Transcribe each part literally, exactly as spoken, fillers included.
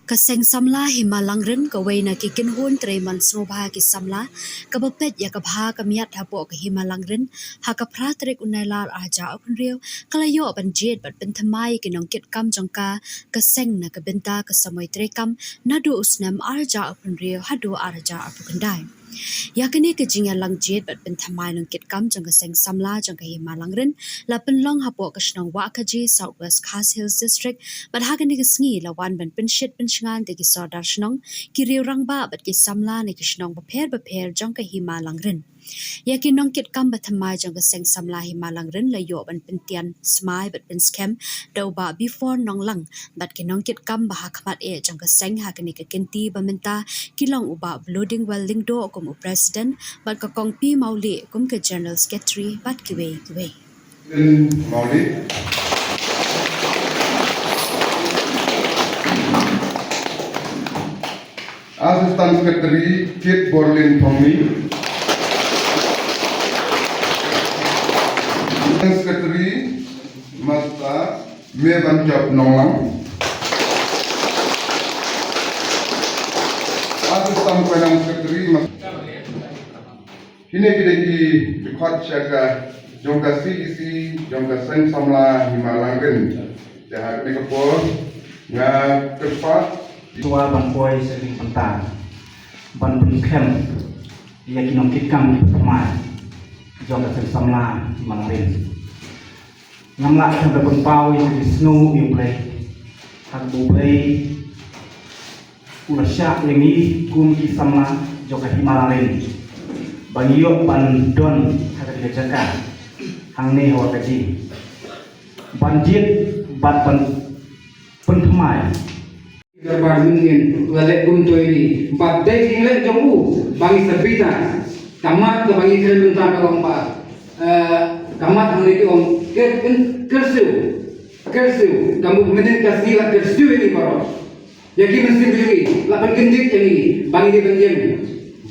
Ka Seng Samla Hima Langrin, kawei na ki kynhun trei mon sngewbha ki samla, kaba peit ïa ka bha ka miat hapoh ka Hima Langrin, ha ka phra tarik u Nailar arhajar arphew hynriew, ka la ïoh ban jied bad pynthymmai ïa ki nongkitkam jong ka, ka seng na ka bynta ka samoi treikam, naduh u snem arhajar arphew hynriew haduh arhajar arphew khyndai. Ïa kane ka jingïalang jied bad pynthymmai nongkitkam jong ka Seng Samla jong ka Hima Langrin, la pynlong hapoh ka shnong Wahkaji, South West Khasi Hills District, bad ha kane ka sngi la wan ban pynshit pynshngaiñ da ki sordar shnong, ki riew rangbah bad ki samla na ki shnong bapher bapher jong ka Hima Langrin. Ïa ki nongkitkam bathymmai jong ka Seng Samla Hima Langrin la ïoh ban pyntian smai bad pynskhem da u Bah Bifor Nonglang, bad ki nongkitkam ba ha khmat eh jong ka seng ha kane ka kynti ba mynta ki long u Bah Bloodingwell Lyngdoh kum u President, bad ka Kong P Mawlieh kum ka General Secretary, bad kiwei kiwei. Mawlieh. Assistant Secretary Kit Borlin Thongni. Secretary Master Mebanjop Nonglang. Assistant Finance Secretary Master. Kine ki dei ki dkhot sha ka jong ka C E C jong ka Seng Samla Hima Langrin. Te ha kane ka por nga kyrpad. Tuwa ban poi sha ki bynta ban pynskhem ïa ki nongkitkam ki thymmai jong ka Seng Samla Hima Langrin. Ngam lah shuh ban pynpaw ïa ki sngew ïa U Blei. Haba U Blei u la shah ïa ngi kum ki samla jong ka Hima Langrin ba ngi ïoh ban don ha kane ka jaka hangne ha Wahkaji ban jied bad ban pynthymmai. Dorbar mynnin la leh kumto ïa ngi bad dei ka jingleh jong u ba ngi sa bita. Ka mat kaba ngi kren mynta ka long ba, eh, ka mat hangne ki ong ker, ker, kyrsiew. Kyrsiew, ka mut mynnin ka sngi la kyrsiew ïa ngi baroh. Ïa ki mynsiem ki jong ngi, la pynkyndit ïa ngi, ba ngi dei ban ïeng,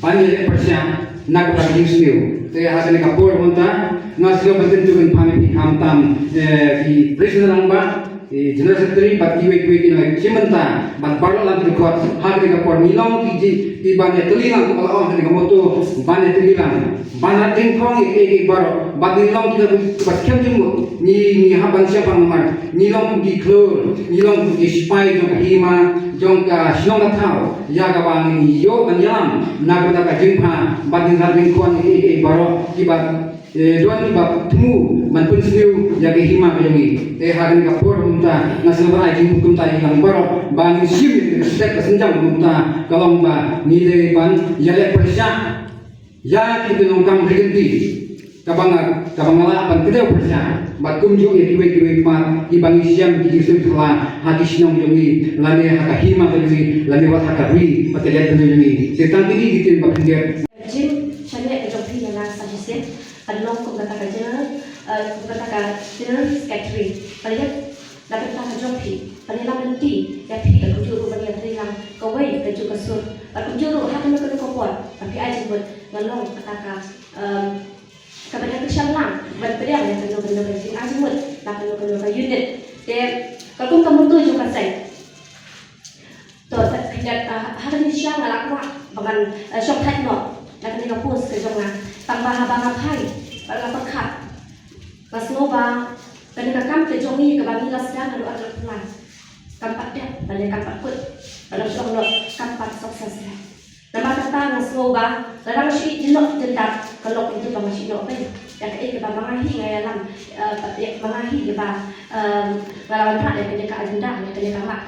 ban ïaleh pyrshah na ka bynta ka jingsniew. Te ha kane ka por mynta, nga sngew ban kyntu ban phan ïa phi khamtam, eh, ki president rangbah, ki general secretary, bad kiwei kiwei ki nongshim bynta, bad baroh lang ki dkhot, ha kane ka por ngi long ki ji, ki ban ïatylli lang, kumba la ong ha kane ka motto, ban ïatylli lang. Ban rat jingkhong ïa kiei kiei baroh. Bad ngi long kita kiba skhem jingmut. Ngi, ngi hap ban shemphang namar ngi long ki khlur, ngi long ki sipai jong ka hima, jong ka shnong ka thaw. Ïa kaba ngi ïoh ban ïalam na ka bynta ka jingbha bad ngi rat jingkhong ïa kiei kiei baroh kiba, eh, don kiba thmu ban pynsniew ïa ka hima ka jong ngi. Te ha kane ka por mynta nga sngewbha ai jingmut kumta ïa ngi lang baroh ba ngin shim ïa ka step ka sienjam kumta ka long ba ngi dei ban ïaleh pyrshah ïa ki nongkam ri kynti kaba nga, kaba nga lah ban kdew pyrshah bad kumjuh ïa kiwei kiwei pat kiba ngi shem ki jingsngewthuh ha ki shnong jong ngi lane ha ka hima ka jong ngi lane wat ha ka ri bad ka jaitbynriew jong ngi. Te tang kine ki ktien ba khyndiat. Jingshaniah ka jong phi ïa nga sa shisien ban long kum kata ka general, eh, kum kata ka general secretary. Ba ïa Na ka bynta ka jong phi, ban ïalam lynti ïa phi, bad kumjuh ruh ban ïatrei lang kawei ka juk ka sur, bad kumjuh ruh ha kano kano ka por ba phi ai jingmut, nga long kata ka, em, ka ban ïakyrshan lang ban pdiang ïa kano kano ka jingai jingmut na kano kano ka unit. Te katkum ka motto jong ka seng. To, sa khyndiat, ah, ha kane sha nga la kwah ba ngan, eh, shongthait noh na kane ka post ka jong nga. Tang ba haba nga phai bad nga pyrkhat, nga sngew ba kane ka kam ka jong ngi kaba ngi la sdang haduh ar laiphew lai kam pat dep, lane kam pat kut, bad la shu ong noh kam pat success. Namar kata nga sngew ba lada nga shu ïeh jylliew jyndap ka long kumjuh ba nga shu ïeh noh beit. Ïa kaei kaba ma nga hi nga ïalam, eh, ïa ma nga hi kaba, eh, nga la wanrah ïa kane ka agenda, ïa kane ka mat.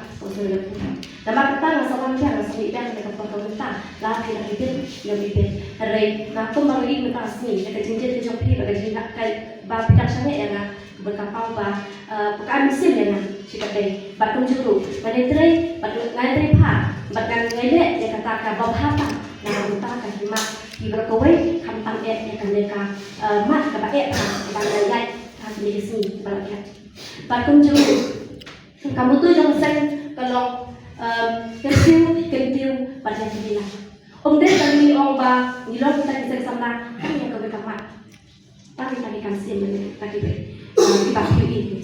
Namar kata nga sa wan biang, nga sa mih biang kane ka por ka mynta, la phi la ibit, nga ibit. Hynrei nga kum ba nga ïohi mynta ka sngi ïa ka jingjied ka jong phi, ba ka jingjied ka ba phi dang shaniah ïa nga, kaba ka paw ba, eh, ka ai mynsiem ïa nga shi katdei. Bad kumjuh ruh ngan ïatrei, bad ngan ïatrei bha, bad ngan ïaleh ïa kata kaba bha tam na ka bynta ka hima phi baroh kawei, khamtam eh ïa kane ka, eh, mat kaba eh bha kaba ngan ïaid ha kine ki sngi ba la dep. Bad kumjuh ruh ka motto jong ka seng ka long, em, kyrsiew, kyntiew bad ïatylli lang. Ym dei ba ngi ong ba ngi long kita ki seng samla tang ïa kawei ka mat, tang ïa kawei ka mynsiem, ïa kawei ka, em, kiba phi ïohi.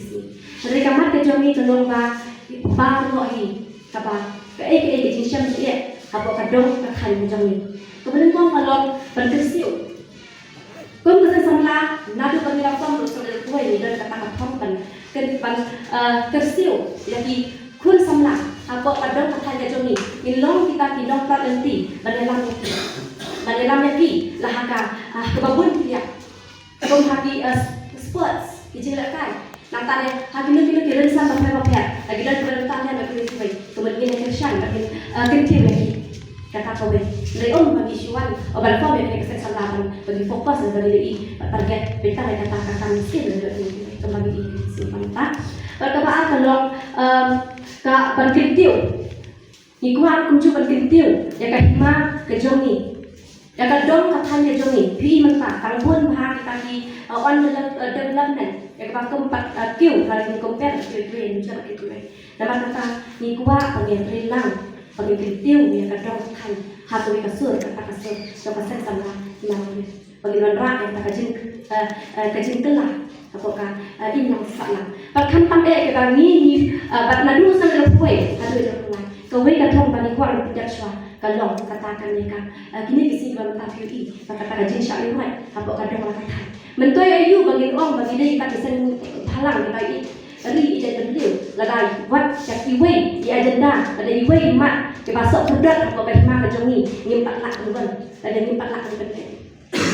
Hynrei ka mat ka jong ngi ka long ba baroh hi kaba Kaei kaei ka jingshem ka ïa hapoh ka dong ka thaiñ ka jong ngi. Kaba nyngkong ka long ban kyrsiew. Kum ka seng samla, naduh ba ngi la form ruh sa da kawei ngi don kata ka thong ban, ban, eh, kyrsiew ïa ki khun samla hapoh ka dong ka thaiñ ka jong ngi. Ngin long kita ki nongpynlong lynti ban ïalam ïa ki, ban ïalam ïa ki la ha ka, ah, kaba bun ki liang. Kum ha ki, eh, sports, ki jinglehkai. Nangta ne ha kino kino ki rynsan bapher bapher, ha ki don kiba rynsan ne ha kino kino, kumne ngin ïa kyrshan bad ngin, eh, kyntiew ïa ki. Kata kawei. Hynrei ym ba ngi shu wan, oh, ban form ïa kane ka seng samla ban, ba ngi focus ban ïa i, ban target beit tang ïa kata ka kam skim, kumba ngi i shu ban ta. Bad kaba ar ka long, em, ka ban kyntiew. Ngi kwah kumjuh ban kyntiew ïa ka hima ka jong ngi, ïa ka dong ka thaiñ ka jong ngi. Phi mynta tang bun bha kita ki, uh, on the left, uh, development, ïa kaba kum pat, uh, kiew, lada ngi compare kiew kiew ïa ngi jong ki kiew. Namar kata ngi kwah ba ngi trei lang ba ngi kyntiew ïa ka dong ka thaiñ ha kawei ka sur, kata ka sur jong ka seng samla hima. Ba ngin wanrah ïa kata ka jing, eh, eh, ka jingkylla hapoh ka, eh, imlang sahlang. Bad khamtam eh kaba ngi, ngi, eh, bad naduh snem kawei haduh snem kawei, kawei ka thong ba ngi kwah ban pyndep shuwa ka long kata kane ka, eh, kine ki sngi ba mynta phi ïohi ba kata ka jingshah ïa wai hapoh ka dong la ka thaiñ. Myntoi aïu ba ngin ong ba ngi dei kita ki seng bhalang kiba ïeit ri ïeit jaitbynriew, lada wat sha iwei i agenda, lada iwei i mat kiba sop pudot hapoh ka hima ka jong ngi, ngim pat lah ban, lada ngim pat lah ban.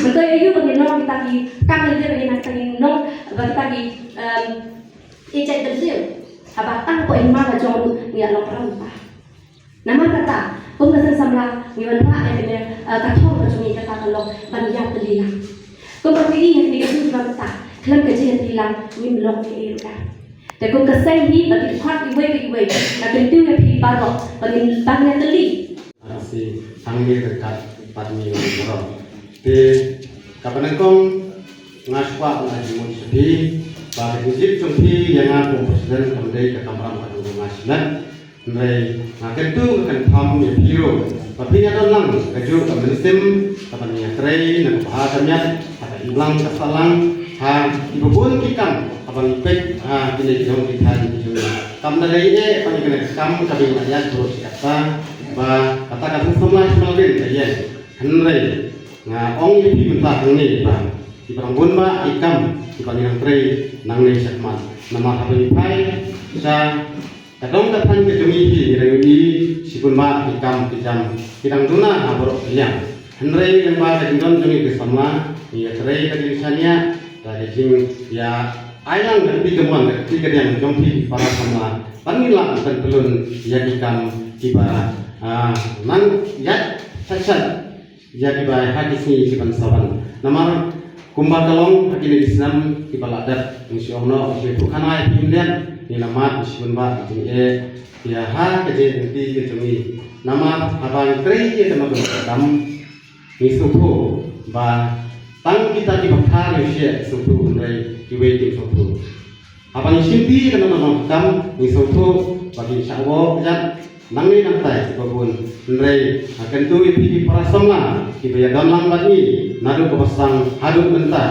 Mynta ïa ïoh ba ngin long kita ki kam lynti, ba ngin, kita ki long, ba kita ki, em, ïeit jaitbynriew. Haba tang ko hima la jong ruh ngi ïa long param ba. Namar kata, kum ka seng samla ngi wanrah ïa kane, eh, ka thong ka jong ngi kata ka long ban ïa tylli lang. Kum ba ngi ïa kane ka jingkyrpad mynta, khlem ka jingïa tylli lang ngim long ei ei ruh. Te kum ka seng hi ba ki khot iwei pa iwei, ka kyntiew ïa phi baroh ba ngin ban ïa tylli. Asi, hangne ryngkat bad ngi la burom. Te kaba nyngkong nga sngewbha ban ai jingmut sha phi ba ka jingjied jong phi ïa nga kum president kam dei ka kamram ka dang nga sngewbha. Hynrei nga kyntu nga kynpham ïa phi ruh ba phi ïa don lang kajuh ka mynsiem kaba ngi ïa trei na ka bha ka miat, ha ka imlang ka sahlang, ha kiba bun ki kam haba ngi peit ha kine ki dong ki thaiñ ki jong ngi. Kam da dei eh ba ngi kane ka kam kaba ngi la ïaid buh shi katta ba kata ka seng samla Hima Rim ka ïeng. Hynrei nga ong ïa phi mynta hangne ba kiba dang bun bah ki kam kiba ngi dang trei nangne shakhmat. Namar haba ngi phai sha ka dong ka thaiñ ka jong ngi hi ngi dang ïohi shibun bah ki kam ki jam ki dang duna ha baroh ki liang. Hynrei lyngba ka jingdon jong ngi ki samla ngi ïa trei ka jingshaniah da ka jingïa ai lang ka kti kamon ka kti kadiang jong phi ki para samla ban ngin lah ban pynlong ïa ki kam kiba, ah, nang ïa shat shat ïa kiba ha ki sngi kiban sa wan. Namar kumba ka long ha kine ki snem kiba la dep, ngi shu ong noh, ngi shu pyrkhat ïa phi ïa ngi la mad, ngi shu bun bah ki jingeh ïa ha ka jingïaid lynti ka jong ngi. Namar haba ngi trei ïa kano kano ka kam ngi sngewthuh ba tang kita kiba kha ngi shu sngewthuh, hynrei kiwei kim sngewthuh. Haba ngi shim ti kano kano ka kam ngi sngewthuh ba ki shah wok jat nangne nangtai kiba bun. Hynrei nga kyntu ïa phi ki para samla kiba ïa don lang bad ngi naduh kaba sdang haduh mynta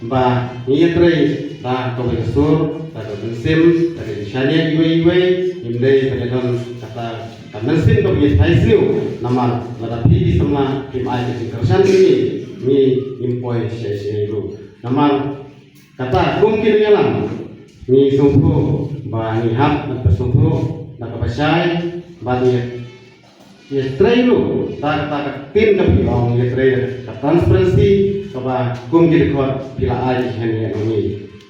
ba ngi ïa trei da kawei ka sur, da ka mynsiem, da ka jingshaniah iwei iwei. Ngim dei ban ïa don kata ka mynsiem kaba ïa thait siew. Namar lada phi ki samla kim ai ka jingkyrshan ïa ngi, ngi ngim poi sha sha ruh. Namar kata kum ki nongïalam ngi sngewthuh ba ngi hap ban pynsngewthuh da kaba shai bad ngi ïa trei ruh da kata ka ktien kaba ngi ong ïa trei da ka transparency kaba kum ki dkhot phi la ai hangne ïa ngi.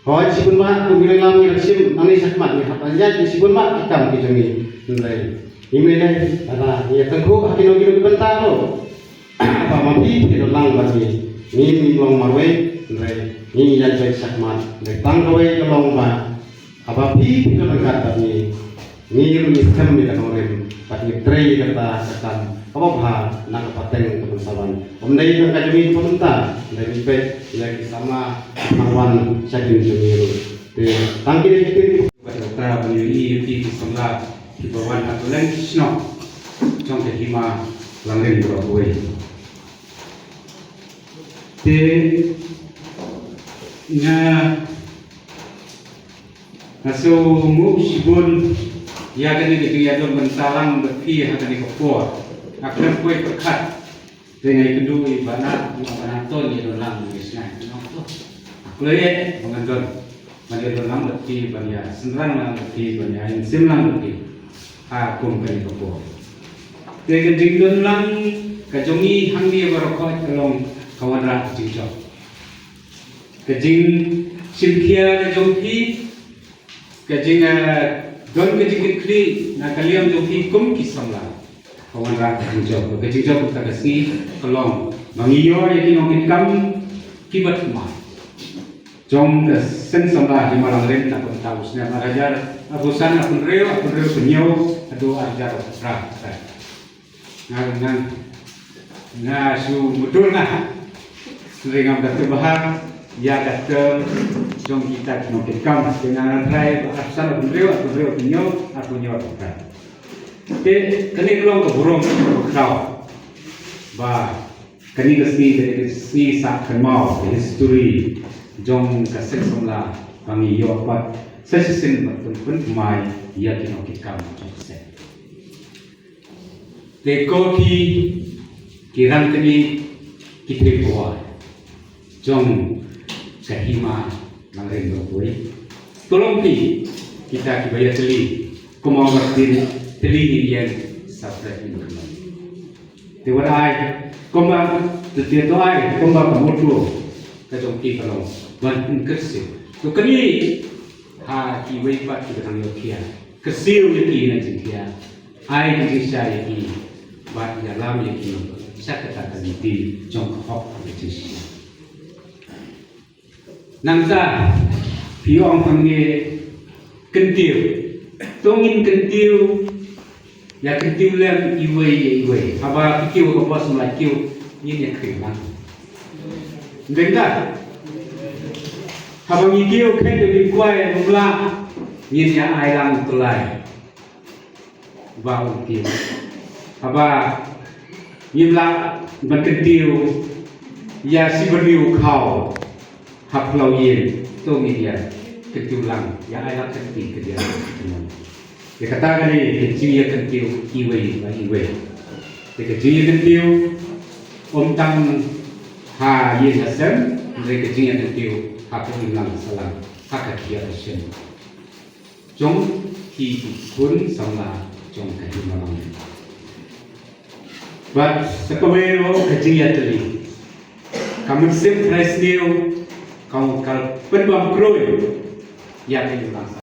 Hooid, shibun bah kum ki nongïalam ngi la shim nangne shakhmat ngi hap ban ïaid shibun bah ki kam ki jong ngi. Hynrei ngim lei lei lada ngi ïa tyngkhuh ha kino kino ki bynta ruh. Ba ma phi phi don lang bad ngi, ngi ngim long marwei, hynrei ngi ïaid beit shakhmat. Hynrei tang kawei ka long ba haba phi phi don ryngkat bad ngi, ngi ruh ngi skhem ïa ka nongrim bad ngi trei ïa kata ka kam kaba bha na ka pateng kaban sa wan. Ym dei tang ka jong ngi kaba mynta, hynrei ngi peit ïa ki samla ba wan sha ki jong ngi ruh. Te tang kine ki ktien kiba, kata ban ïohi ïa ki samla kiba wan ha kylleng ki shnong jong ka hima Langrin baroh kawei. Te nga, nga sngewbha shibun ïa kane ka jingïadon bynta lang bad phi ha kane ka por. Nga khlem poi pyrkhat. Te nga ïakynduh ïa i Bah Naht, i Bah Naht to ïadon lang ïa sngewbha. Kloi eh ba ngan don. Ban ïadon lang bad phi, ban ïa synran lang bad phi, ban ïa mynsiem lang bad phi. Ha kum kane ka por. Te ka jingdon lang ka jong ngi hangne baroh ka long ka wanrah ka jingjop. Ka jingshim khia ka jong phi, ka jing, eh, don ka jingkitkhlieh na ka liang jong phi kum ki samla. Ka wanrah ka jingjop, ka jingjop kata ka sngi ka long ba ngi ïoh ïa ki nongkitkam kiba thymmai jong ka seng samla Hima Langrin na ka bynta u snem ar hajar arphew san, arphew hynriew, arphew hynriew pynïew haduh ar hajar arphew phra. Nga, nga, nga shu mutdur nga. Hynrei ngam da tip bha ïa ka term jong kita ki nongkitkam. Te nga, nga trai ba arphew san, arphew hynriew, arphew hynriew pynïew, arphew hynñiew arphew phra. Te kane ka long ka burom ka khraw ba kane ka sngi, kane ka sngi sah kynmaw ka history jong ka seng samla ba ngi ïoh pat sa shisien ban pyn, pynthymmai ïa ki nongkitkam jong ka seng. Te ko ki, ki rangkynmaw, ki trei pyrshah jong ka Hima Langrin Byrngkoi. To long phi kita kiba ïatylli kumba wat kin tylli ngin ïeng sa pret ngin kynmaw. Te wat ai kumba, te, te to ai kumba ka motto ka jong ki ka long ban pynkyrsiew. To kane ha kiwei pat kiba nang ïoh khia, kyrsiew ïa ki na jingkhia, ai ka jingshai ïa ki bad ïalam ïa ki sha kata ka lynti jong ka hok ka jingshai. Nangta phi ong hangne kyntiew. To ngin kyntiew, ïa kyntiew lem iwei ïa iwei. Haba phi kiew ka bos, mlai kiew, ngin ïa khring lang. Bynta haba ngi kiew khet ïa u lyngkwai, u mlak, ngin ïa ai lang u tyllai ba un kiew. Haba ngim lah ban kyntiew ïa shi byrni u khaw ha phyllaw ïing, to ngin ïa kyntiew lang, ïa ai lang ka kti ka diang. Ïa kata ka dei ka jingïakyntiew iwei pa iwei. Te ka jingïakyntiew ym tang ha ïing ha sem, hynrei ka jingïakyntiew ha ka imlang sahlang, ha ka kiad ka shem jong ki khun samla jong ka Hima Langrin. Bad sa kawei ruh ka jingïatylli, ka mynsiem trai sniew ka, ka pynbam kloi ïa ka imlang sahlang.